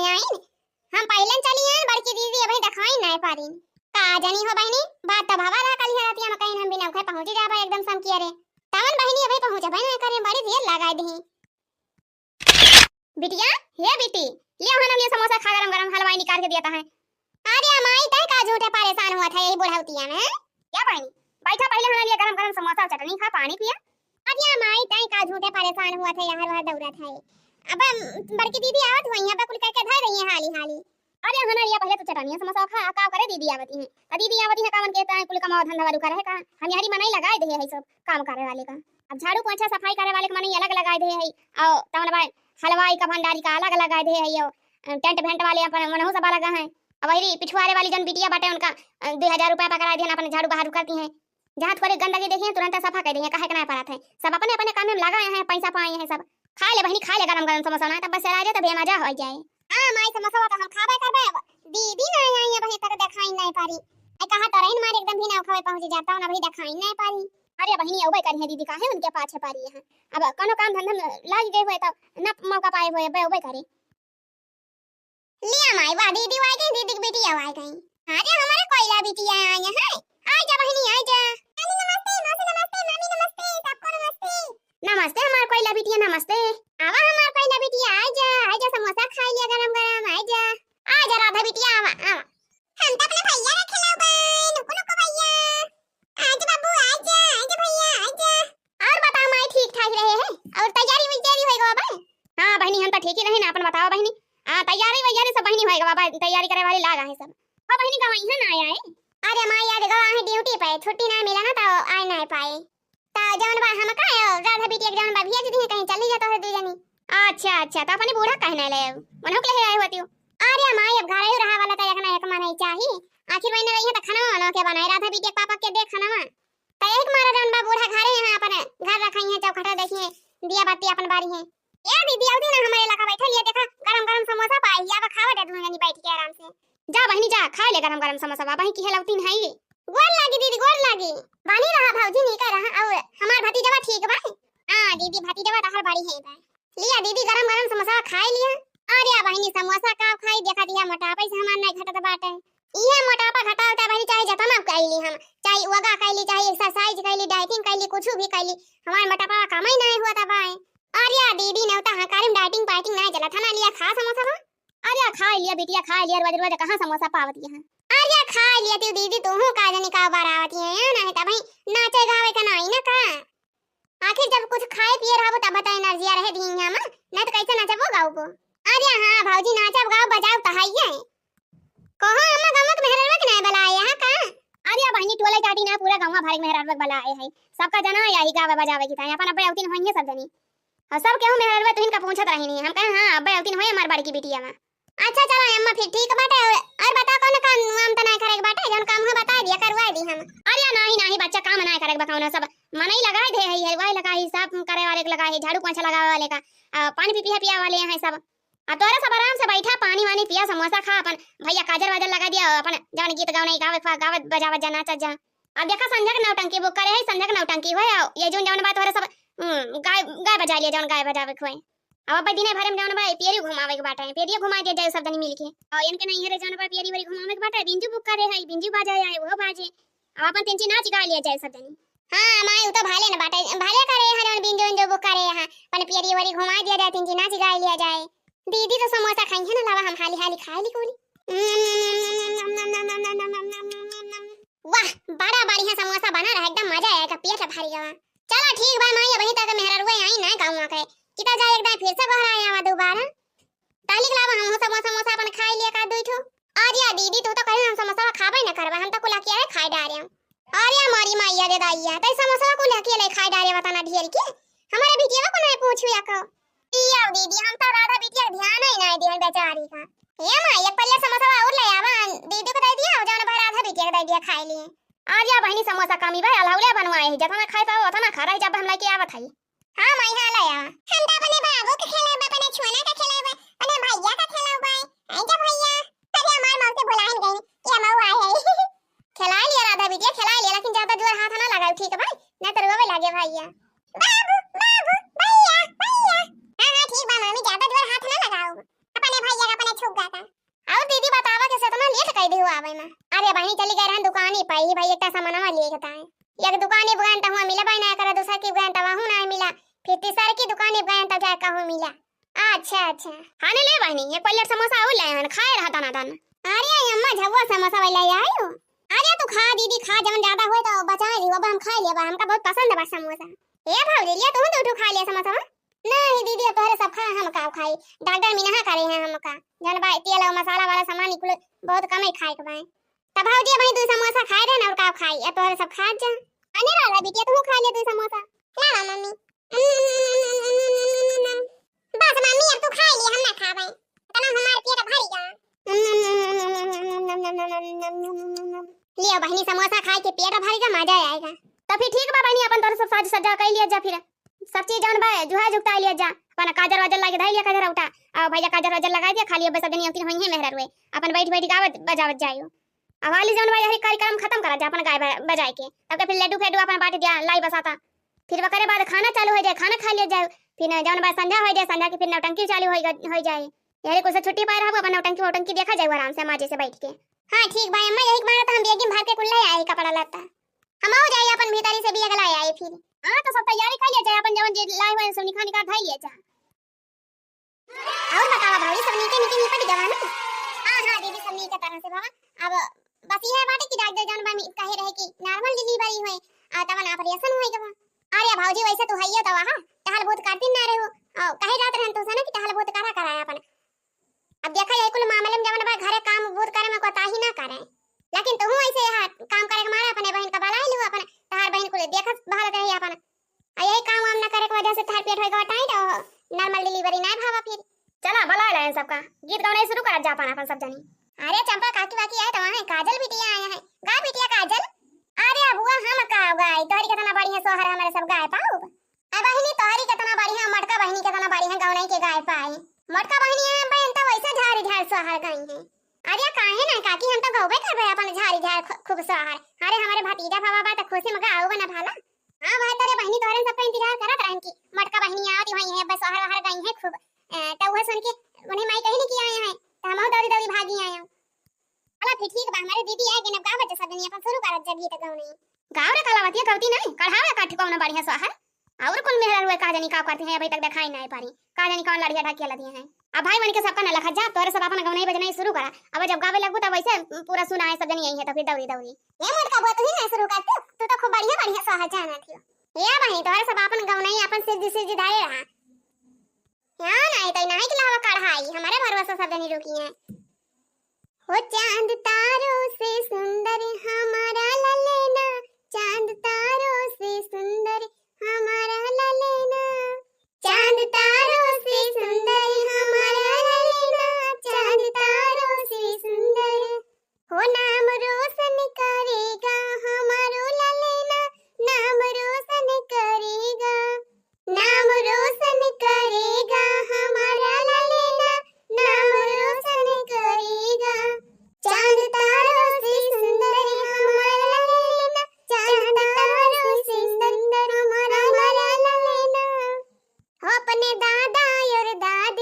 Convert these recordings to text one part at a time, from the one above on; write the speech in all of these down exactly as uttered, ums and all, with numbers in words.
आइन, हम पहिले चली आइन, बड़की दीदी अबहीं देखाई नाहीं पारिन। का जानी हो बहिनी, बात तो भवा रहा कलिया रतिया में कहिन हम बिना उखे पहुँची जाबा एकदम समकिया रे। तवन बहिनी अबहीं पहुँचबे नाहीं करे, बड़ी देर लगाइ दिहीं। बिटिया, हे बिटी, लिया हन ये समोसा खा गरम गरम, हलवाई निकाल के दिया है। अरे माई, तै का झूठे परेशान हुआ था यही बुढ़ौतिया में? क्या बहिनी, बैठा पहिले हन ये गरम गरम समोसा चटनी खा, पानी पिया। अरे माई, तै का झूठे परेशान हुआ था, यहाँ वहाँ दौड़ा था। अब बड़की दीदी आवत हुई, यहाँ पे कुल कह के धर रही है हाली हाली। अरे हना लिया, पहिले तू चटनिया समोसा खा, का करे दीदी आवती हैं? त दीदी आवती हैं, कावन के तै कुल कमाओ धंधा वालू करे है का? हम यहरी मनई लगाए दे है सब काम करे वाले का। अब झाड़ू पोछा सफाई करे वाले के मनई अलग लगाए दे है, और तवन बा हलवाई का भंडारी का अलग लगाए दे है, और टेंट भेंट वाले अपन मनहु सब अलग हैं। अब वही पिछुआरे वाली जन बिटिया बाटे उनका, अ, दुई हजार रुपया पकड़ाए दे, अपन झाड़ू बहारू करती हैं। जहाँ थोड़ी गंदगी देखी है, तुरंत सफा कर दी है, काहे के नाहीं परत है। सब अपने अपने काम में लगा हैं, पैसा पाए हैं सब। खा ले बहिनी, खा ले गरम गरम समोसा ना, तब बस राजा तब मजा हो जाए। हाँ माई, समोसा तो हम खाबे करबे। अब दीदी नाहीं आई, अबहीं तक देखाई नाहीं पारी। आई कहा तो रहीन मारे एकदम भी ना खावे पहुँच जाता हूँ, अबहीं देखाई नाहीं पारी। अरे बहिनी, अबे करी है दीदी, काहे उनके पाछे पारी है। अब कोनो काम धंधा में लाग गए हुए तब ना मौका पाए हुए, अबे अबे करे। लिया माई, वाह दीदी आ गई, दीदी की बिटिया आ गई। अरे हमारे कोयला बिटिया आई है। आ जा बहिनी, आ जा। नानी नमस्ते, मौसी नमस्ते, मामी नमस्ते, सबको नमस्ते। नमस्ते हमार कोयला बिटिया, नमस्ते। आवा हमार कोयला बिटिया, आ जा, आ जा, समोसा खाई लिया गरम गरम, आ जा। आ जा राधा बिटिया, आवा, आवा। हम तो अपने भैया का खिलाओ बा, नुकु नुकु भैया। आ जा बाबू, आ जा, आ जा भैया, आ जा। और बताओ माई, ठीक ठाक रहे हैं? और तैयारी वैयारी होएगा बाबा? हाँ बहिनी, हम तो ठीक ही रहे ना, अपन बताओ बहिनी। हाँ, तैयारी वैयारी सब बहिनी होएगा बाबा, तैयारी करे वाली लागा है सब। हाँ बहिनी, गवाई है ना आया है? अरे माई, आज गवा है ड्यूटी पे, छुट्टी ना मिला ना तो आए ना पाए। तो जौन बा हम का, राधा बिटिया के जौन बा भेज दी कहीं चली जाता है दू जनी। अच्छा अच्छा, तो अपने बूढ़ा कहने ले, उन्हों के ले आए होती हो। अरे माई, अब घर ही रहा वाला तो एक ना एक मन ही चाही। आखिर महीने रही है तो खाना वाना के बनाए, राधा बिटिया के पापा के दे खाना। त एक मारा जौन बा बूढ़ा घरे यहाँ अपन घर रखई है, चौखटा देखी है, दिया बाती अपन बारी है। ए दीदी, अउती ना हमारे इलाका बैठल, ये देखा गरम गरम समोसा पाई, या खावा दे दूँ जनी बैठ के आराम से। जा बहिनी जा, खा ले गरम गरम समोसा, बा बहिनी की हेलौतीन है ये। गोर लागी दीदी, गोर लागी। बानी रहा भौजी, नीके रहा, और हमार भतीजवा ठीक बा? हाँ दीदी, भतीजवा तहार बड़ी है बा। लिया दीदी, गरम गरम समोसा खाए लिया। अरे बहिनी, समोसा का खाई, देखा दिया मोटापा से हमार नहीं घटत बाटे। इहे मोटापा घटावता बहिनी, चाहे जतना कैली हम, चाहे योगा कैली, चाहे एक्सरसाइज कैली, डाइटिंग कैली, कुछ भी कैली, हमार मोटापा कम ही नहीं हुआ था बाय। अरे दीदी, नेवता हकारी में डाइटिंग पाइटिंग नहीं चला था ना, लिया खा समोसा बा। अरे खा लिया बिटिया, खा लिया, रोज रोज कहाँ समोसा पावती है। अरे खा लिया तू दीदी, तू हूँ का जनी का बरावती है, या नहीं तब नाचे गावे का नहीं ना का। आखिर जब कुछ खाए पिए रहबो तब तो एनर्जिया रहे दिन में, नहीं तो कैसे नचबो गाउबो? अरे हाँ भौजी, नाचब गाउब बजाउब तो हइये। कहो अम्मा, गाँव के मेहरारू के नहीं बुलाए यहाँ का? अरे बहिनी, टोले टाटी ना, पूरा गाँव भर के मेहरारू के बुलाए है। सबका जना यही गावे बजावे की था, अपन अब्बे अउतीन होइए सब जनी। और सब केहू मेहरारू तुहिन का पूछत रही नहीं, हम कहे हाँ अब्बे अउतीन होइए हमार बड़की बिटिया में। अच्छा चला अम्मा, फिर ठीक बाटे। और, और बता कौन काम वाम तो नहीं करे के बाटे, जौन काम हो बता दिया, करवाए दी हम। अरे नहीं नहीं बच्चा, काम नहीं करे के बा कौनो, सब मनई लगाए दे है, वही लगा है, साफ करे वाले के लगा है, झाड़ू पोछा लगावे वाले का, आ, पानी पी पिया पिया वाले हैं सब। आ तोहरे सब आराम से बैठा, पानी वानी पिया, समोसा खा, अपन भैया काजर वाजर लगा दिया, अपन जौन गीत गौनई गावे, गावत बजावत जा, नाचत जा। अब देखा संझा के नौटंकी बुक करे है, संझा के नौटंकी होए, ये जौन जौन बात तोहरे सब, हम्म, गाय, गाय बजा लिया, जौन गाय बजावे के होए। अब अब्बे दिने भरे में जौन बा, पियरी घुमावे के बाटे, पियरी घुमा दिया जाए सब जनी मिल के। और इनके नहीं है रे जौन बा, पियरी वरी घुमावे के बाटे, बिंजू बुक करे है, बिंजू बाजे आए, वो बाजे। अब अपन तेंची नाच गा लिया जाए सब जनी। हाँ माई, उ तो भाले न बाटे, भाले करे है जौन बिंजू उंजू बुक करे है, अपन पियरी वरी घुमा दिया जाए, तेंची नाच गा लिया जाए। दीदी तो समोसा खाई है ना, लावा हम हाली हाली खाए ली कोनी। वाह, बड़ा बढ़िया समोसा बना रहा, एकदम मजा आएगा, पेट भर गवा। चला ठीक बा माई, अबही तक मेहरारुए आई ना गाँव के, किता जाए एक दाई फिर से गोहराए आवा दोबारा। तालिक लावा, हमहू समोसा समोसा अपन खाए लिया का दुई ठो। अरे दीदी, तू तो कहीं हम समोसा खाबे न करबा, हम तो कुल अकिया है खाए डारे। अरे मोरी माइया रे दाइया, तई समोसा कुल अकिया ले खाए डारे, बताना ढेर के। हमारे बिटिया को नहीं पूछू या को। ई आओ दीदी, हम तो राधा बिटिया के ध्यान ही नहीं दिहन बेचारी का। ए माई, एक पल्ला समोसा और ले आवा, दीदी को दे दिया, जौन भाई राधा बिटिया के दे दिया खाए लिए। आ जा बहिनी, समोसा कमी बा, अलाउले बनवाए है, जतना खाए पाओ उतना खा रही, जब हम लेके आवत हई। हाँ माई, हाँ ले आवा। हम तो अपने बाबू के खिलाबा, अपने छोना के खिलाबा, अपने भैया के खिलाबा। आई जा भैया, अरे हमार मौसी भुलाइन गई कि हम आए है। खिला लिया राधा बिटिया, खिला लिया, लेकिन ज्यादा जोर हाथ ना लगाओ, ठीक बा? ना तो रोवे लागे भैया। बाबू, बाबू, भैया, भैया। हाँ, हाँ, ठीक बा मामी, ज्यादा जोर हाथ ना लगाओ। अपने भैया का अपने छुग्गा, अबे माँ, अरे बहिनी चली गए रहन दुकानी पर ही भाई, एक सामानवा लिए के ताए। एक दुकानी गए त हुआ मिला भाई ना करे, दूसर की गए त वहू ना मिला, फिर तीसर की दुकानी गए त जाए कहूँ मिला। अच्छा अच्छा। हाँ ने ले बहिनी, एक plate समोसा और ले आन, खाए रहा तना तन। अरे अम्मा झबुआ समोसा वाला आई हो। अरे तू खा दीदी खा, जवन ज्यादा होए तो बचाए ली, अब हम खाए लेबा, हमका बहुत पसंद बा समोसा। ए भौजी लिया तू दो ठो खा लिया समोसा। नहीं दीदी अब तोहरे सब खा, हम का खाई, डॉक्टर मिनहा करे हैं हमका, जन बा तेल और मसाला वाला सामान निकले बहुत कम ही खाए के बाए। तब भौजी भाई दो समोसा खाए रहे ना और का खाई, अब तोहरे सब खा जा। अने वाला बिटिया तू खा ले दो समोसा। ला ला मम्मी। बस मम्मी अब तू खा ले, हम ना खाबे, इतना हमार पेट भरी गा। लियो बहिनी समोसा खाए के पेट भरी गा, मजा आएगा। तो फिर ठीक बा बहिनी, अपन तोर सब साज सज्जा कर लिया जा, फिर सब चीज जौन बा जुहा जुगता लिया जा, अपन काजर वाजर लागे धर लिया काजर उठा, और भैया काजर वाजर लगा दिया, खाली अब सब जनी अवती होई है मेहरा रुए, अपन बैठ बैठ गावत बजावत जायो। अब वाली जौन बा यही कार्यक्रम खत्म करा जा अपन गाय ब-, बजाए के, तब के फिर लड्डू फेड्डू अपन बांट दिया लाई बसाता, फिर ओकरे बाद खाना चालू हो जाए, खाना खा लिया जाए, फिर जौन बा संझा हो जाए, संझा के फिर नौटंकी चालू हो, हो जाए। यही कुछ से छुट्टी पाए रहबो, अपन नौटंकी वोटंकी देखा जाए आराम से मजे से बैठ के। हाँ ठीक बा अम्मा, यही मारा तो हम बेगिन भर के कुल्ला आए कपड़ा लत्ता, हम हो जाए अपन भीतरी से भी अगला आए फिर। हाँ तो सब तैयारी कर लिया जाए, अपन जवन जे लाए हुए सब निखा निखा धर लिया जाए। और बतावा भौजी, सब नीके नीके निपट गवा ना? हाँ हाँ दीदी, सब नीके तरह से बाबा। अब बस यह बाटे कि डॉक्टर जौन बा मी-, कहे रहे कि normal delivery होए, आ तवन operation होए गवा। अरे भौजी, वैसे तू हइयो तो वहाँ टहल बहुत करती ना रहे हो, और कहे जात रहन तू से ना कि टहल बहुत करा कराए अपन। अब देखा यही कुल मामले में जवन बा घरे काम बहुत करे में कोताही ना करे, लेकिन तू ऐसे यहाँ काम करे के मारे अपने बहन का बलाई लू, अपन तहार बहन कुल देखत भालत रही अपन। आ यही काम वाम ना करे के वजह से तहार पेट होई गवा tight, और normal delivery ना भावा फिर। चला, बुला ले इन सबका, गीत गौनाई शुरू करत जा अपन, अपन सब जनी। अरे चंपा, काकी वाकी आए तो वहाँ काजल बिटिया आया है, गा बिटिया काजल। अरे अबुआ, हम का गाई, तोहरी केतना बढ़िया सोहर हमारे सब गाए पाउब। ए बहिनी, तोहरी केतना बढ़िया, मटका बहिनी केतना बढ़िया गौनाई के गाए पाई। मटका बहिनी है बहन, तो वैसे झारी झार सोहर गई है। अरे काहे ना काकी, हम तो गौबे करबे अपन झारी झार खु-, खूब सोहर। अरे हमारे भतीजा भावा बा तो खुशी में गाओ ना भाला। हाँ भाई, तोरे बहिनी तोहरे सबका इंतजार करत रहन की मटका बहिनी आवत हुई है, बस सोहर वहर गई है खूब। ए, तो वह सुन के उन्हें माई कही नहीं कि आए हैं, तो हम दौड़ी दौड़ी भागी आए हैं। चला फिर ठीक बा, हमारे दीदी आए गए, अब गावत जा सब जनी अपन शुरू करत जा गीत गौनी। गाओ रे कलावतिया, गौती नहीं, कढ़ाओ एक आठ कौनो बढ़िया सोहर। और कुल मेहरा रुए का जानी का करती हैं, अभी तक दिखाई नहीं पारी, का जानी कौन लड़िया ढकिया लदी हैं। अब भाई बन के सबका न लखा जा, तोरे सब अपन गौनाई बजनाई शुरू करा। अब जब गावे लगबू तब वैसे पूरा सुना है सब जनी यही है, तो फिर दौड़ी दौड़ी। ये मोटका बुआ, तू ही ना शुरू करती, तू तो खूब बढ़िया बढ़िया सोहर जानत हो। ये बहिनी, तोरे सब अपन गौनाई अपन सिरजी सिरजी धारे रहा। यहाँ नहीं तो नहीं कि लावा कढ़ाई, हमारे भरोसा सब जनी रुकी हैं। हो चांद तारों से सुंदर हमारा ललना, चांद तारों से सुंदर हमारा ललना, चांद तारों से सुंदर हमारा ललना, चांद तारों से सुंदर। हो नाम रोशन करेगा हमारो ललना, नाम रोशन करेगा, नाम रोशन करेगा हमारा ललना, नाम रोशन करेगा। चांद तारों से सुंदर हमारा ललना, चांद तारों से सुंदर हमारा ललना। हो अपने दादा और दादी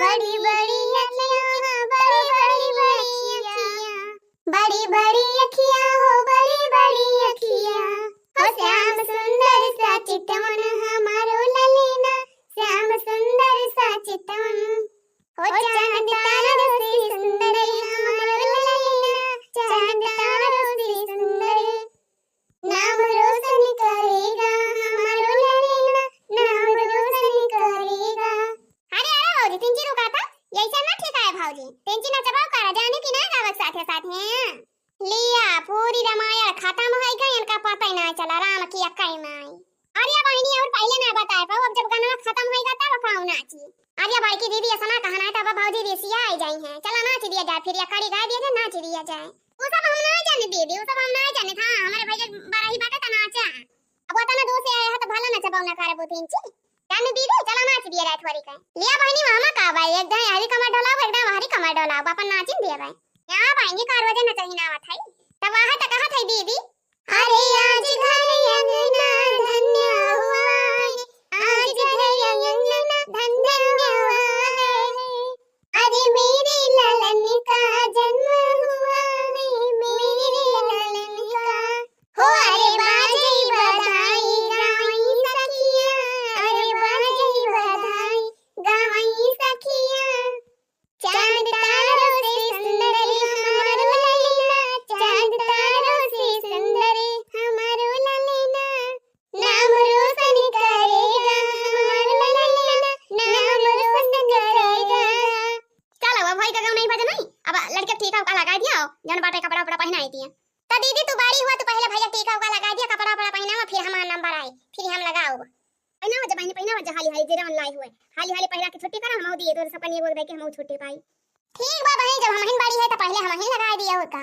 बड़ी बड़ी अखियाँ, बड़ी बड़ी अखियाँ, बड़ी बड़ी अखियाँ हो, बड़ी बड़ी अखियाँ हो, श्याम सुंदर सा चितवन हमारो ललना, श्याम सुंदर सा चितवन हो, चांद तारों से सुंदर हमारो ललना, चांद तारों से सुंदर। नाम रोशन करेगा हमारो ललना, नाम रोशन करेगा। अरे, अरे भौजी, तिनची रुका था, यैसे ना ठीक है भौजी। तिनची नचबो करा, जाने की ना गावक साथे साथे। लिया, पूरी रामायण खतम होइ गई, इनका पता ही ना चला राम की अक्कई माई। अरे बहिनी, और पहिले ना बताए पाओ, अब जब गनवा खतम होइगा तब पाओ नाची। अरे बड़की दीदी, ऐसा ना कहना है, तब भौजी रिसिया आई जाई हैं। चला नाच दिया जाए, फिर या कड़ी गा दिया जाए, नाच दिया जाए। उ सब हम ना जाने दीदी, उ सब हम ना जाने था, हमारे भैया बड़ा ही बाटे त नाचा। अब वो तना दूर से आया है तो भला नचबो ना करबो तिनची। जाने दीदी, चला नाच दिया जाए थोड़ी का। लिया बहिनी, मामा का भाई, एक दाएं हरी कमर डोलाओ, एक दाएं हरी कमर डोलाओ, अपन नाचिन दिया भाई। यहाँ बहिनी का रोजे नचही ना आवत है। तब वहाँ तक कहा था दीदी, अरे आज घर अंगना धन्य हुआ है, आज घर अंगना धन्य हुआ है। अरे मेरे ललन का जन्म हुआ है, मेरे ललन का। हो अरे बाजे बधाई गाई सखिया, अरे बाजे बधाई गाई सखिया। चांद तारों से सुंदर हमारो ललना, चांद तारों से सुंदर हमारो ललना। नाम रोशन करेगा हमारो ललना, नाम रोशन करेगा। चलो, अब भाई का गाँव नहीं बजे नहीं, अब लड़के ठीक है, का लगा दिया, जौन बाटे कपड़ा उपड़ा पहनाई दिया। तो दीदी तू बड़ी हुआ, तू पहले भैया टीका उका लगा दिया, कपड़ा उपड़ा पहनावा, फिर हमार नंबर आए, फिर हम लगाओ। पहनावा जा बहिनी, पहनावा जा हाली हाली, जे जवन लाई हुए, हाली हाली पहिरा के छुट्टी करा, हम दिए तोरे सबका निये दे के हम छुट्टी पाई। ठीक बा बहिनी, जब हमहिन बड़ी है तो पहले हमहिन लगा दिया होता।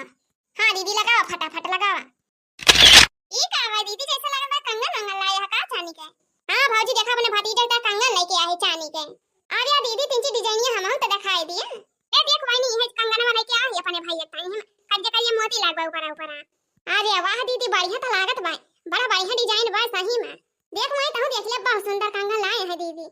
हाँ दीदी लगावा, फटाफट लगावा। ई का है दीदी, जैसे लगत बा कंगन वंगन लाए है का चांदी के? हाँ भौजी, देखा अपने भतीजा का कंगन लेके आए चांदी के। अरे दीदी, तिनची डिजाइनिया हमहू तो दिखाई दिया। ए देख बहिनी, इहे कंगनवा लेके आए अपने भैया ताई हम, करिया करिया मोती लागबा ऊपरा ऊपरा। अरे वाह दीदी, बढ़िया तो लागत बा, बड़ा बढ़िया डिजाइन बा सही में। देख माई, तहू देख ले, बहुत सुंदर कंगन लाए हैं दीदी।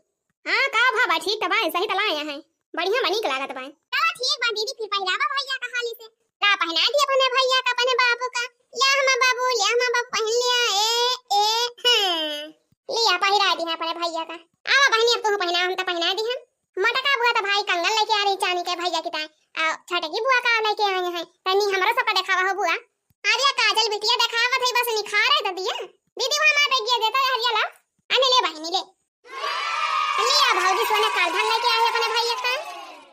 हाँ का भा बा, ठीक तो बा, सही तो लाए हैं, बढ़िया बा, नीक लागत बा। चला ठीक बा दीदी, फिर पहिरावा भैया का हाली से। ला पहिना दी अपने भैया का, अपने बाबू का। ले हमार बाबू, ले हमार बाबू, पहिन लिया। ए, ए, हाँ। लिया, पहिरा दी है अपने भैया का। आवा बहिनी, अब तू पहिना, हम तो पहिना दी हम। मोटका बुआ तो भाई कंगन लेके आ रही चांदी के भैया की ताई। आ छोटकी बुआ का लेके आई हैं, तनी हमरो सबका देखावा हो बुआ। अरे काजल बिटिया देखावत है, बस निखार है ददिया। दीदी वो हमार बैग देता है, हरिया ला। आने ले बहिनी ले। लिया भौजी सोने करधन लेके आए अपने भैया का।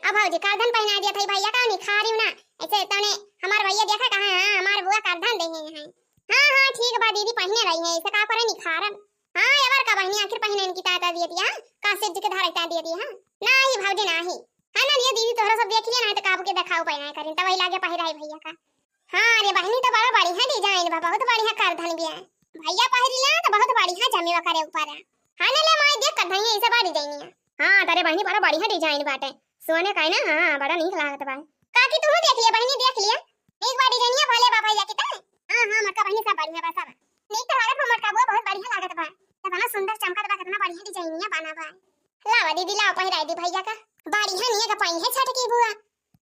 अब भौजी करधन पहिना दिया था भैया का, निखारी ना। ऐसे तने हमार भैया देखा कहाँ है, हाँ, हमार बुआ करधन दे हैं। हाँ, हाँ, ठीक बा दीदी, पहिने रही है, ऐसे का करे निखारन। हाँ, एवर का बहिनी आखिर पहिने इनकी ताता दिए दिया, हाँ? का सिर के धारा ताता दिए दिया, हाँ? नाही भौजी नाही। हाँ ना, ये दीदी तोहरा सब देख लिया ना, तो काबू के देखाऊ पहिना करिन, तब वही लागे पहिराई भैया का। हाँ रे बहिनी, तो बड़ा बढ़िया डिजाइन बा, बहुत बढ़िया करधन भी है। भैया पहिरिला तो बहुत बढ़िया जमेवा करे ऊपर है। हाँ ना ले माई, देख करधनिया ऐसे बड़ी डिजाइन है। हाँ, तारे बहिनी बड़ा बढ़िया डिजाइन बाटे। सोने का है ना, हाँ, बड़ा नीक लागत बा। काकी तू देख लिया बहिनी, देख लिया। नीक बा डिजाइनिया भले बा भैया की तो। हाँ, हाँ, मोटका बहिनी सब बढ़िया बा सब। नीक तो लागत बा मोटका बुआ, बहुत बढ़िया लागत बा। कितना सुंदर चमकत बा, कितना बढ़िया डिजाइनिया बना बा। लावा दीदी, लावा पहिराई दी भैया का। बढ़िया निये का पाई है छोटकी बुआ।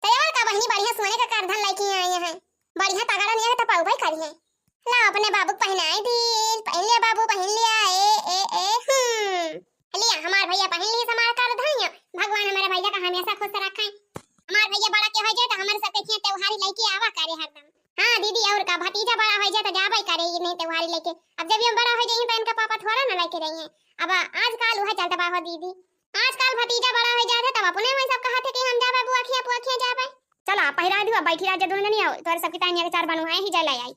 तैयार का बहिनी, बढ़िया सोने का करधन लेके आई हैं, बढ़िया तगड़ा निये का तपाऊ भाई करी है। ला अपने बाबू के पहिनाई दी, पहिन लिया बाबू, पहिन लिया। ए, ए, ए, हम्म। लिया हमार भैया पहिन ली हमार करधन। भगवान हमारे भैया का हमेशा खुश रखे। हमार भैया बड़ा के हो जाए तो हमारे सबके खिया त्योहारी लेके आवा करे हरदम। हाँ दीदी, और का, भतीजा बड़ा हो जाए तो जाबे करे ये नहीं त्योहारी लेके। अब जब ये बड़ा हो जाए तो इनका पापा थोड़ा ना लेके रही हैं। अब आजकल वह चलता बा हो दीदी, आजकल भतीजा बड़ा हो जात है, तब अपने में सब कहत है कि हम जाबे बुआ खिया, बुआ खिया जाबे। चला, पहिरा दियो, बैठी रह जा दोनों जनी, आओ, तोरे सबकी ताई निया के चार बनू है, ही जा ले आई।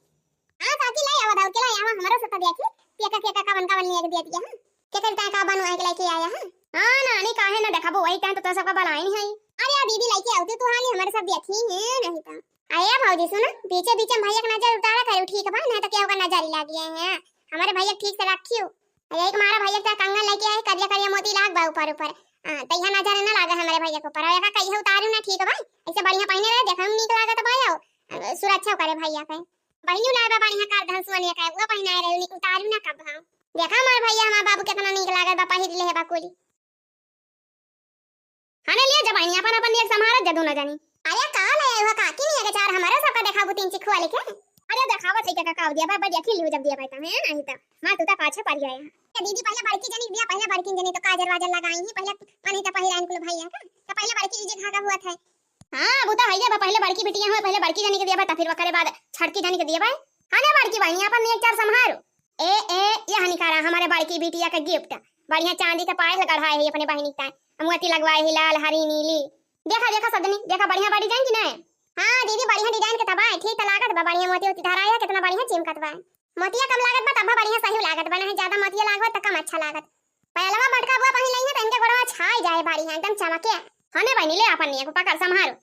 हाँ, काकी ले आवा, दौड़ के ले आवा, हमरो से तो देखी, केका, केका, कवन, कवन निया के दिया दिया, हाँ? केकर ताई का बनू है के लेके आया, हाँ? हाँ, नानी, काहे ना देखाबो, वही टाइम तो तोरे सबका बनाई नहीं है। अरे, आ दीदी लेके आओ, तू, तू हाली हमारे सब देखी है, नहीं तो। अरे भौजी सुन, बीचे बीचे में भैया के नजर उतारा करू, ठीक बा, नहीं तो केहू का नजर ही लाग गए हैं। हमारे भैया ठीक से रखियो, यही के मारा भैया के कंगन लेके आए, करिया करिया मोती लाग बा ऊपर ऊपर। हाँ, तो यहाँ नजर ना लागे हमारे भैया के ऊपर। और एका कहिए उतारू ना, ठीक बा, ऐसे बढ़िया पहिने रहे, देखे में नीक लागत बा, आओ, अ, सुरक्षा करे भैया के। बहिनी लाए बा बढ़िया करधन सोने का, वो पहिनाए रहे, नी-, उतारू ना कब हम। देखा हमारे भैया, हमारे बाबू कितना नीक लागत बा, पहिर ले बा कुली। हाँ ना, लिया जा बहिनी, अपन अपन नेक सम्हारत जा दोनों जनी। अरे का ले आई हो काकी, नेक चार हमरो सबका देखाबू तीन चिखुआ लेके। अरे देखावत है का, का दिया बा, बा देखी लियो जब दिया बा त, हैं, नहीं त मार तू त पाछे पड़ जाए। ए दीदी, पहले बड़की जनी के दिया, पहले बड़की जनी तो काजर वाजर लगाई ही, पहले मने त पहिराइन कुल भैया का, त पहले बड़की जी धागा हुआ था। हाँ, वो तो है बा, पहले बड़की बिटिया हुआ, पहले बड़की जनी के दिया बा, त फिर ओकरे बाद छड़की जनी के दिया बा। हाँ ना बड़की बहिनी, अपन नेक चार सम्हारो। ए, ए, यह निकारा हमरे बड़की बिटिया का गिफ्ट। बढ़िया चांदी का पायल गढ़ाए है अपने बहिनी का। मोती लगवाए है लाल, हरी, नीली। देखा, देखा सजनी, देखा बढ़िया बा डिजाइन कि नहीं? हाँ दीदी, बढ़िया डिजाइन के तबा है, ठीक त लागत बा, बढ़िया मोती उती धराए है, कितना बढ़िया चिमकत बा। मोतिया कम लागत बा, तब बढ़िया सही लागत बा, नहीं ज्यादा मोतिया लागत त कम अच्छा लागत। पायलवा मटका बुआ पहिन लइहे त इनके गोड़वा छाई जाए बढ़िया, एकदम चमके। हने बहिनी, ले अपन नेक पकड़ सम्हारो।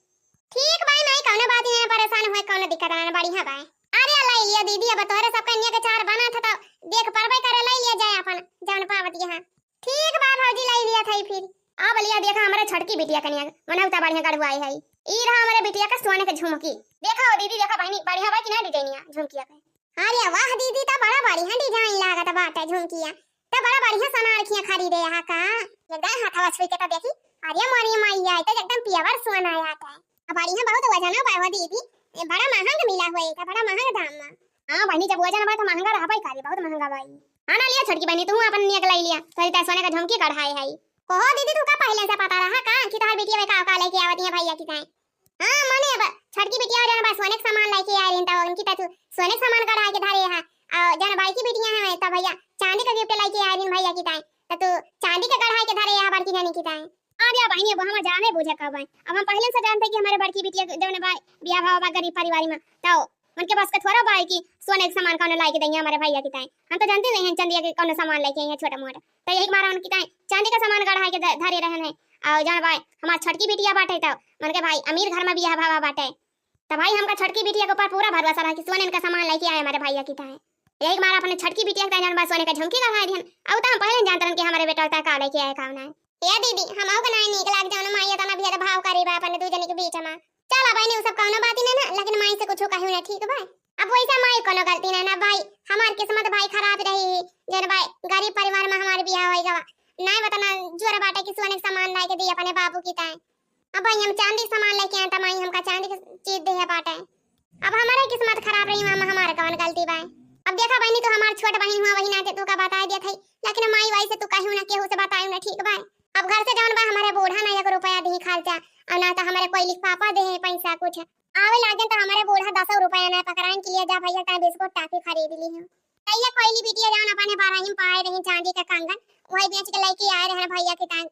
ठीक बा, नहीं कौनो बात नहीं, परेशान होए कौनो दिक्कत ना, बढ़िया बा। अरे ले लिया दीदी, अब तोहरे सबके नेक चार बना था तो देख परबे करे, ले लिया जाए अपन जौन पावत यहाँ। ठीक बा भौजी, ले लिया था फिर। अब लिया देखा हमरे छड़की बिटिया कनिया, मनौता बढ़िया गढ़ुआई है। ई रहा हमरे बिटिया का सोने के झुमकी। देखा हो दीदी, देखा बहिनी, बढ़िया बा कि ना डिजाइनिया झुमकिया के? अरे वाह दीदी, त बड़ा बढ़िया डिजाइन लागत बाटे झुमकिया। त बड़ा बढ़िया सोनार खिया खरीदे यहाँ का। एकदम हाथवा छुई के त देखी। अरे मोरी मैया, ई त एकदम पियावर सोना आया था। अब बढ़िया बहुत वजन बा हो दीदी। ए, बड़ा महंग मिला हुआ, ई त बड़ा महंग दाम में। हाँ बहिनी, जब वजन बा त महंगा रहबे करी, बहुत महंगा बा ई। हाँ ना लिया छोटकी बहिनी, तू अपन नेक लाई लिया। तोरी त सोने का झुमकी कढ़ाई है। कहो दीदी, तू का पहले से पता रहा का कि तोहर बिटिया में का का लेके आवत है भैया की ताई? हाँ, मने अब छोटकी बिटिया जौन बा सोने के सामान लेके आए रही, त उनकी त तू सोने के सामान गढ़ा के धरे हा। और जौन बड़की बिटिया है त भैया चांदी का गिफ्ट लेके आए रही भैया की ताई, त तू चांदी का गढ़ा के धरे हा बड़की जानी की ताई। अरे बहिनी, अब हम जाने बूझे कब है, अब हम पहले से जानते कि हमारे बड़की बिटिया जौन बा बियाह भवा बा गरीब परिवार में, तो उनके बस के थोड़ा बा कि सोने के सामान कौनो लाई के दइया हमारे भैया की ताई। हम तो जानते नहीं हैं चंदिया के कौनो सामान लेके आई है छोटा मोटा, तो यही मारा उनकी ताई चांदी का सामान गढ़ा के ध-, धरे रहन है। और जौन बा हमार छोटकी बिटिया बाटे, तो उनके भाई अमीर घर में बियाह भवा बाटे, तो भाई हमका छोटकी बिटिया के ऊपर पूरा भरोसा रहा कि सोने का सामान लेके आए हमारे भैया की ताई। यही मारा अपने छोटकी बिटिया के ताई जौन बा सोने का झुमकी गढ़ा दिहन। अब तो हम पहले जानते रहन कि हमारे बेटा का लेके आए का ना। ए दीदी, हमहू के नाई नीक लाग जौन माई इतना भेदभाव करी बा अपने दू जनी के बीच में। चला बहिनी, उ सब कौनो बात ही नहीं ना, लेकिन माई से कुछ कहू ना, ठीक बा? अब वैसा माई कोनो गलती नहीं ना भाई, हमार किस्मत भाई खराब रही, जौन भाई गरीब परिवार में हमार बियाह होई गवा। नहीं बता ना जोर बाटे कि सोने के सामान लाई के दी अपने बाबू की ताई। अब भाई हम चांदी के सामान लेके आए त माई हमका चांदी के चीज दे बाटे। अब हमारे किस्मत खराब रही, हम हमार कौन गलती बा? अब देखा बहिनी, तू हमार छोट बहिन हुआ, वही नाते तू का बता दिया था, लेकिन माई वैसे तू कहू ना, केहू से बतायू ना, ठीक बा? अब घर से जौन बा हमारे बूढ़ा ना एक रुपया दी खर्चा, और ना तो हमारे कोई लिख पापा दे पैसा कुछ। आवे लागेन तो हमारे बूढ़ा दसो रुपया ना पकड़ाइन के लिए जा भैया ताई बिस्कुट टाफी खरीद ली हूँ। कहिया कोयली बिटिया जौन अपने बारही में पाए रही चांदी का कंगन, वही बेच के लेके आए रहे भैया की ताई।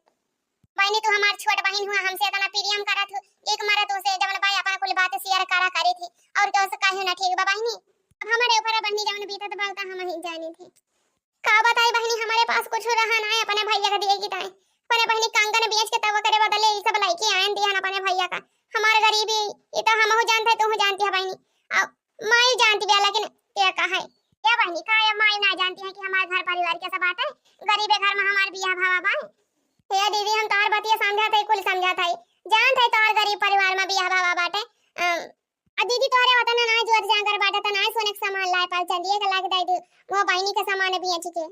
बहिनी, तू हमार छोट बहिन हुआ, हमसे इतना प्रेम करत हु, एक मरद उसे जवन बा अपन कुल बात share करा करी थी, और केहू से कहियो ना, ठीक बा बहिनी? अब हमारे ऊपर बहिनी जवन बीतत बा, उ त हम ही जानी थी। का बताई बहिनी, हमारे पास कुछ रहा ना है अपने भैया का दिए की ताई। अपने बहिनी कंगन बेच के तब करे बदले ई सब लइके आयन दिहन अपने भैया का। हमार गरीबी, ई तो हमहू जानत है, तूहू जानती है बहिनी। अब माई जानती बा, लेकिन के कहे? ए बहिनी, का ये माई ना जानती है कि हमार घर परिवार कैसा बात है? गरीबे घर में हमार बियाह भवा बा। हे दीदी, हम तोहार बतिया समझत हई, कुल समझत हई। जानत हई तोहार गरीब परिवार में बियाह भवा बाटे। अम, आ दीदी तोहरे वतन ना जोत जांगर बाटे त ना सोने के सामान लाए पाल, चंदिये के लाके दे दी। वो बहिनी के सामान बेच के।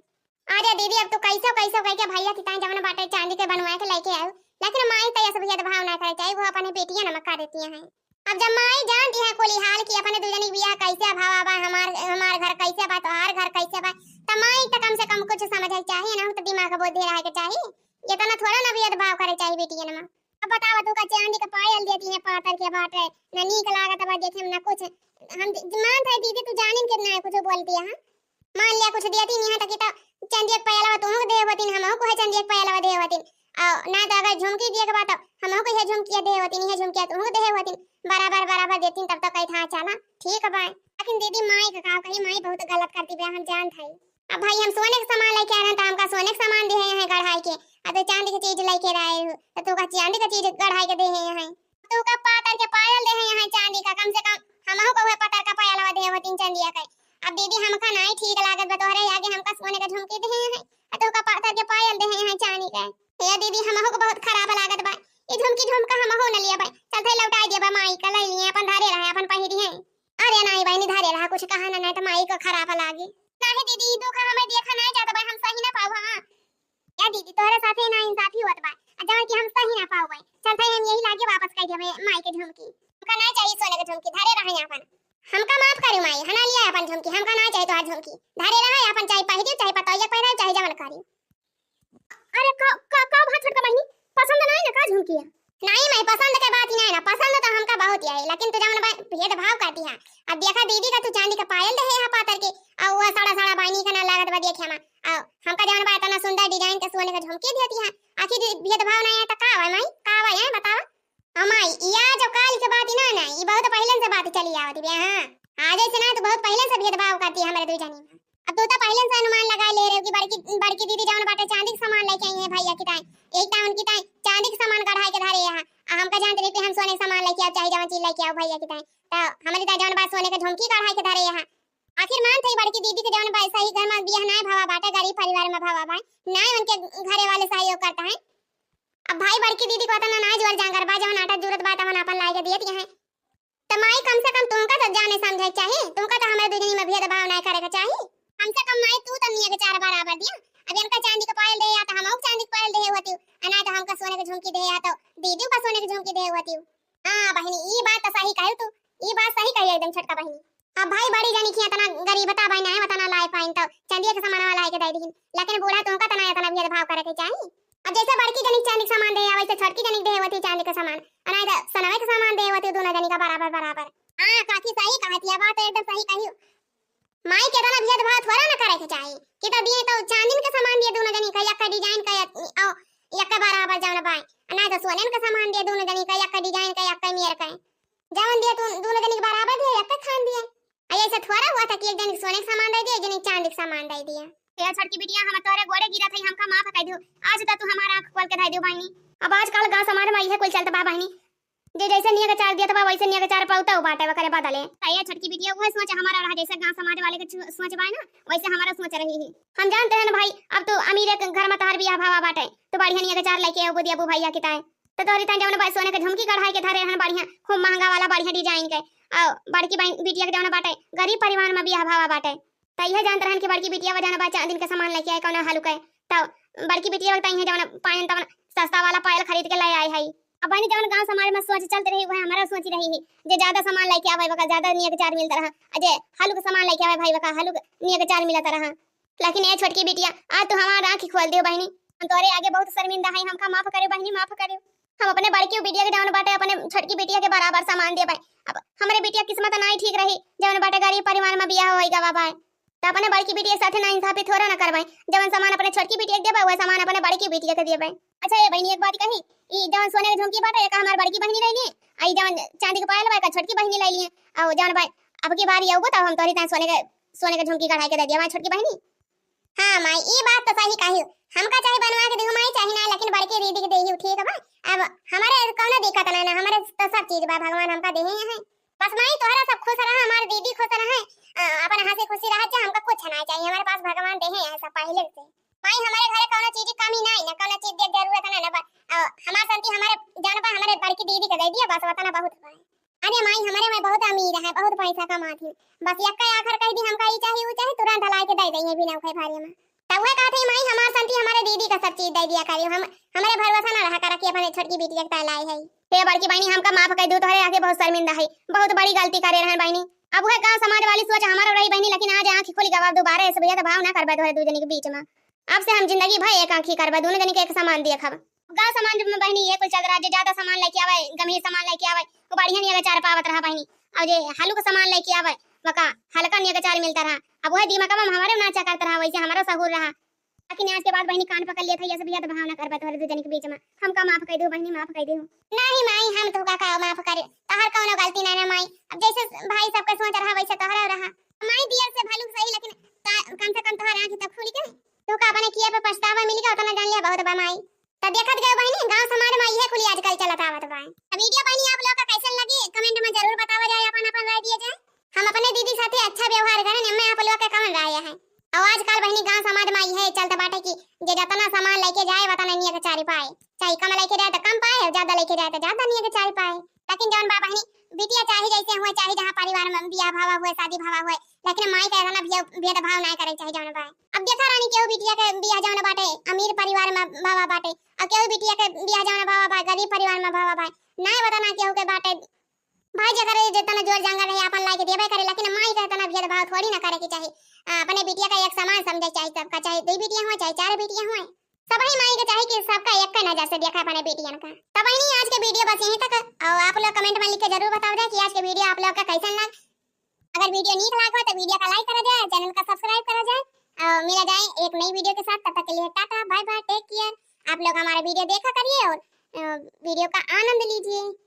अरे दीदी, अब तू कैसे कैसे कह के भैया की ताई जवन बाटे चांदी के बनवा के लेके आऊ, लेकिन माई तो ऐसे भेदभाव ना करे चाहिए, वो अपने बेटिया नमक कर देती हैं। अब जब माई जानती है कुली हाल कि अपने दुजनी के बियाह कैसे भवा बा, हमार, हमार घर कैसे बा, तोहार घर कैसे बा, त माई त कम से कम कुछ समझे चाहिए ना, तो दिमाग बुद्धि रहे के चाहिए। इतना थोड़ा ना भेदभाव करे चाहिए बेटियन में। अब बतावा, तू का चांदी का पायल देती है, पातर के बाटे, ना नीक लागत बा देखे में, ना कुछ। हम ज-, मानत है दीदी, तू जानिन के ना कुछ बोलती है, हाँ? मान लिया कुछ देती नहीं है, तो की तो चांदी एक पायलवा तुहू के देहे होतीन, हमहू को है चांदी एक पायलवा देहे होतीन। और ना तो अगर झुमकी दिए के बात, तो हमहू को है झुमकिया देहे होतीन, ये झुमकिया तुहू के देहे होतीन। बराबर, बराबर देतीन, तब तो कही था, "चला, ठीक बा।" लेकिन दीदी, माई का का कही, माई बहुत गलत करती बा, हम जानत हई। अब भाई, हम सोने के सामान लेके आए रहन, त हमका सोने के सामान दिहे हैं गढ़ाई के, आ तो चांदी के चीज लेके आए हो, तो तू का चांदी के चीज गढ़ाई के दिहे हैं, तू का पातर के पायल दिहे हैं चांदी का, कम से कम हमहू को है पातर का पायलवा दिहे होतीन चांदिया के। अब दीदी, हमका नाई ठीक लागत बा, तोहरे आगे हमका सोने के झुमकी दिहे हैं, आ तू का पातर के पायल दिहे हैं चांदी के। हे दीदी, हमहू को बहुत खराब लागत बा, ई झुमकी झुमका हमहू न लिया बा, चल थे लौटाई दिया बा माई का, ले लिए अपन धरे रहे, अपन पहिरी है। अरे नाई बहिनी, धरे रहा, कुछ कहा ना, नाई तो माई को खराब लागी। नाहीं दीदी, ई दुख हमें देखा नाई जात बा, हम सही ना पाऊ, हाँ। या दीदी, तोहरे साथे नाइंसाफी होत बा। जवन कि हम सही ना पाउबे। चलत हई हम यही लागे वापस कइ देबे माई के झुमकी। हमका ना चाही सोने के झुमकी, धरे रहे आपन। हमका माफ करिउ माई, हना लिया आपन झुमकी, हमका ना चाही तोहार झुमकी। धरे रहे आपन, चाहे पहिरिउ, चाहे पतोहिया पहिराउ, चाहे जवन करिउ। अरे का, का, का बात छोटका बहिनी, पसंद नाहीं ना का झुमकिया? नाहीं माई, पसंद के बात ही नाहीं ना, पसंद तो हमका बहुत ही आई, लेकिन तू जवन बा भेदभाव करती है। अब देखा दीदी का तू चांदी का पायल देहे है पातर के, अउ वह सड़ा सड़ा बहिनी का ना लागत बा देखे मा, अउ हमका जवन बा इतना सुंदर design के सोने का झुमकी देती है, आखिर भेदभाव नाहीं है तो का हुआ माई, का हुआ है बतावा? अ माई, या जो काल के बात ही ना, ना, ई बहुत पहिलन से बात चली आवत बिया, हाँ। आज ऐसे ना, तू बहुत पहिलन से भेदभाव करती है हमरे दुई जनी में। अब तू तो पहिलन से अनुमान लगा ले रहे हो कि बड़की, बड़की दीदी जवन बाटे चांदी के सामान लेके आई है भैया की ताई। एक ताई उनकी ताई चांदी के सामान गढ़ाई के धरे है। आ हमका जानत रही कि हम सोने के सामान लेके आओ, चाहे जवन चीज लेके आओ भैया की ताई। तो हमरी ताई जवन बा सोने के झुमकी गढ़ाई के धरे है। आखिर मान थे बड़की दीदी के जवन बा सही घर में बियाह नाय भवा बाटे, गरीब परिवार में भवा बा। नाय उनके घरे वाले सहयोग करता है। अब भाई बड़की दीदी को अतना नाय जोर जांगर बा, जवन आटा जरूरत बा तवन आपन लाए के दिए दिए हैं। त माई कम से कम तुमका तो जाने समझे के चाही, तुमका तो हमरे दुजनी में भेदभाव नाय करे के चाही। कम से कम माई तू तो नियक चार बराबर दिया। अब इनका चांदी के पायल दे या तो हम चांदी के पायल दे होती, आ नाय तो हमका सोने के झुमकी दे या तो दीदी का सोने के झुमकी दे होती। हाँ बहिनी, ई बात तो सही कहू तू, ई बात सही कही एकदम छोटका बहिनी। अब भाई बड़ी जनी की इतना गरीबता बहिन है, उतना लाए पाइन तो चांदी के सामान वाला के दे दीन, लेकिन बूढ़ा तुमका तना इतना भेदभाव करे के चाही। अब जैसे बड़की जनी चांदी के सामान दे, वैसे छोटकी जनी के दे होती चांदी के सामान, अनाई तो सोनवे के सामान दे होती दोनों जनी का बराबर बराबर। हाँ काकी सही कहती है, बात तो एकदम सही कही। माई के इतना भेदभाव थोड़ा ना करे के चाही कि तो दिए तो चांदिन के सामान दिए दोनों जनी का, एक design का, एक, औ, एक बराबर जौन बाय, अनाई तो सोनन के सामान दिए दोनों जनी का, एक design का, एक मेर का। जवन दिए तू दोनों जनी के बराबर दिए, एक खान दिए। आ ऐसे थोड़ा हुआ था कि एक जनी के सोने के सामान दे दिए, एक जनी के चांदी के सामान दे दिए। ए छोटकी बिटिया, हम तोहरे गोड़े गिरत हई, हमका माफ कर दियो। आज तो तू हमारा आँख खोल के धर दियो बहिनी। अब आजकल गाँव समाज में इहे कुल चलत बा बहिनी, जे जैसे नियक चार दियत बा वैसे नियक चार पौता बाटे ओकरे बदले। ए छोटकी बिटिया, उहे सोच हमारा रहा, जैसे गाँव समाज वाले के छु-, सोच बा ना, वैसे हमारा सोच रही है। हम जानते हैं ना भाई, अब तू अमीर एक घर में तोहर बियाह भावा बाटे, तो बढ़िया नियक चार लेके अबू दियबू भैया की ताई। तो तोहरी ताई जौन बा सोने के झुमकी गढ़ाई के धरे रहन बढ़िया, खूब महंगा वाला बढ़िया design के, और बड़की बहन बिटिया के जौन बाटे गरीब परिवार में बियाह भावा बाटे। त इहे जानत रहन कि बड़की बिटिया वा जौन बा चांदिन के सामान लेके आए कौनो हलुक है, तो बड़की बिटिया वा ताई है जौन पायन तवन सस्ता वाला पायल खरीद के ले आए है। अब बहनी जौन गाँव समाज में सोच चलत रही वह हमारा सोच रही है, जे ज्यादा सामान लेके आवे वका ज्यादा नियक चार मिलत रहा, आ जे हलुक सामान लेके आवे भाई वका हलुक नियक चार मिलत रहा। लेकिन ए छोटकी बिटिया, आज तू हमार आँखी खोल दियो बहिनी। हम तोरे आगे बहुत शर्मिंदा हई, हमका माफ करियो बहिनी, माफ करियो। हम अपने बड़की बिटिया के जौन बाटे, अपने छोटकी बिटिया के बराबर सामान देबे। अब हमरे बिटिया किस्मत नाई ठीक रही, जौन बाटे गरीब परिवार में बियाह होई गवा बाय। त अपने बड़की बिटिया के साथे नाइंसाफी थोड़ा ना करबे। जवन सामान अपने छोटकी बिटिया के देबे, वह सामान अपने बड़की बिटिया के देबे। अच्छा ए बहिनी, एक बात कही, ई जवन सोने के झुमकी बाटे, एका हमार बड़की बहिनी ले लिए, आ ई जवन चांदी के पायल बा, एका छोटकी बहिनी ले लिए। आ जवन बा, अब की बार ये होगो, तब हम तोरी ताई सोने के, सोने के झुमकी गढ़ाई के दे दिया, हमार छोटकी बहिनी। हाँ माई, ई बात तो सही कही। हमका चाहे बनवा के देहु माई, चाहे ना, लेकिन बड़की दीदी के देहु, ठीक बा। अब हमारे कौनो दिक्कत ना, ना, हमारे तो सब चीज बा, भगवान हमका देहे हैं। बस माई तोहरा सब खुश रहा, हमार दीदी खुश रहे, अ, अपन हंसी खुशी रह जा, हमका कुछ ना चाहिए, हमारे पास भगवान देहे हैं सब पहले से। माई हमारे घरे कौनो चीज की कमी ना, ना कौनो चीज की जरूरत ना, ना बा-, अ, हमार संती हमारे जान बा, हमारे बड़की दीदी के दे दिया, बस उतना बहुत बा। अरे माई, हमरे माई बहुत अमीर है, बहुत पैसा कमात ही। बस यक्का आखर कह दी, हमका ई चाही, ऊ चाही, तुरंत लाई के दे दई है बिना उखे भारी में। तब वह कहत ही, माई, हमार संती हमरे दीदी का सब चीज दे दिया करियो, हम, हमरे भरोसा ना रहा करा कि अपने छोटकी बिटिया के ताई लाई है। हे बड़की बहिनी, हमका माफ कर दू, तोहरे आगे बहुत शर्मिंदा है, बहुत बड़ी गलती करे रहन बहिनी। अब वह गाँव समाज वाली सोच हमारो रही बहिनी, लेकिन आज आँख खुल गवा, अब दोबारा ऐसे भेदभाव ना करबे तोहरे दू जनी के बीच में। अब से हम जिंदगी भर एक आँखी करबे, दोनों जनी के एक समान देखब। गाँव समाज में बहिनी ये कुल चल रहा, जे ज्यादा सामान लेके आवे, गंभीर सामान लेके आवे, वो बढ़िया नियक चार पावत रहा बहिनी, और जे हल्का सामान लेके आवे, वका हल्का नियक चार मिलता रहा। अब वह दिमाग में हमारे नाचा करता रहा, वैसे हमारा सहूर रहा। लेकिन आज के बाद बहिनी कान पकड़ लिया था, ये सब याद भावना करबे तोहरे दू जनी के बीच में। हमका माफ कर दो बहिनी, माफ कर दो। नहीं माई, हम तो का, का माफ करे, तोहर कौनो गलती ना, ना माई। अब जैसे भाई सबके सोच रहा वैसे तोहरा रहा। माई दियर से भलुक सही, लेकिन का, कम से कम तोहर आँख तो खुली के। तोहका अपने किया पे पछतावा मिल गया, उतना जान लिया बहुत बा माई। त देखत गए बहिनी, गाँव समाज में इहे कुली आजकल चलत आवत बा। त वीडियो बहिनी आप लोग का कैसन लगी, comment में जरूर बतावा जाए, अपन अपन राय दिया जाए। हम अपने दीदी साथे अच्छा व्यवहार करें, एमे आप लोग के कौन राय है? और आजकल बहिनी गाँव समाज में इहे चलत बाटे कि जे जतना सामान लेके जाए, वतना नियक चारी पाए, चाहे कम लेके जाए तो कम पाए, और ज्यादा लेके जाए तो ज्यादा नियक चारी पाए। लेकिन जौन बा बहिनी, बिटिया चाहे जैसे हुए, चाहे जहाँ परिवार में बियाह भावा हुए, शादी भावा हुए, लेकिन माई का इतना भे-, भेदभाव नाहीं करे चाही जौन बा। अब देखा रानी, केहू बिटिया के बियाह जौन बाटे अमीर परिवार में भावा बाटे, और केहू बिटिया के बियाह जौन भावा बा गरीब परिवार में भावा बा, नाहीं बता ना केहू के बाटे। भाई जेकर जितना जोर जांगर रहे आपन लाइके देबे करे, लेकिन माई का इतना भेदभाव थोड़ी ना करे के चाही। आ, अपने बिटिया का एक समान समझे चाही सबका, चाहे दो बिटिया हुए चाहे चार बिटिया हुए, सबही माई के चाही कि सबका एक नजर से देखा अपने बेटियन का। तब बहिनी आज के वीडियो बस यहीं तक, और आप लोग कमेंट में लिख के जरूर बताओ जाए कि आज के वीडियो आप लोग का कैसन लग। अगर वीडियो नीक लाग हो तो वीडियो का लाइक करा जाए, चैनल का सब्सक्राइब करा जाए, और मिला जाए एक नई वीडियो के साथ। तब तक के लिए tata, bye bye, take care. आप लोग हमारा वीडियो देखा करिए और, अ, वीडियो का आनंद लीजिए।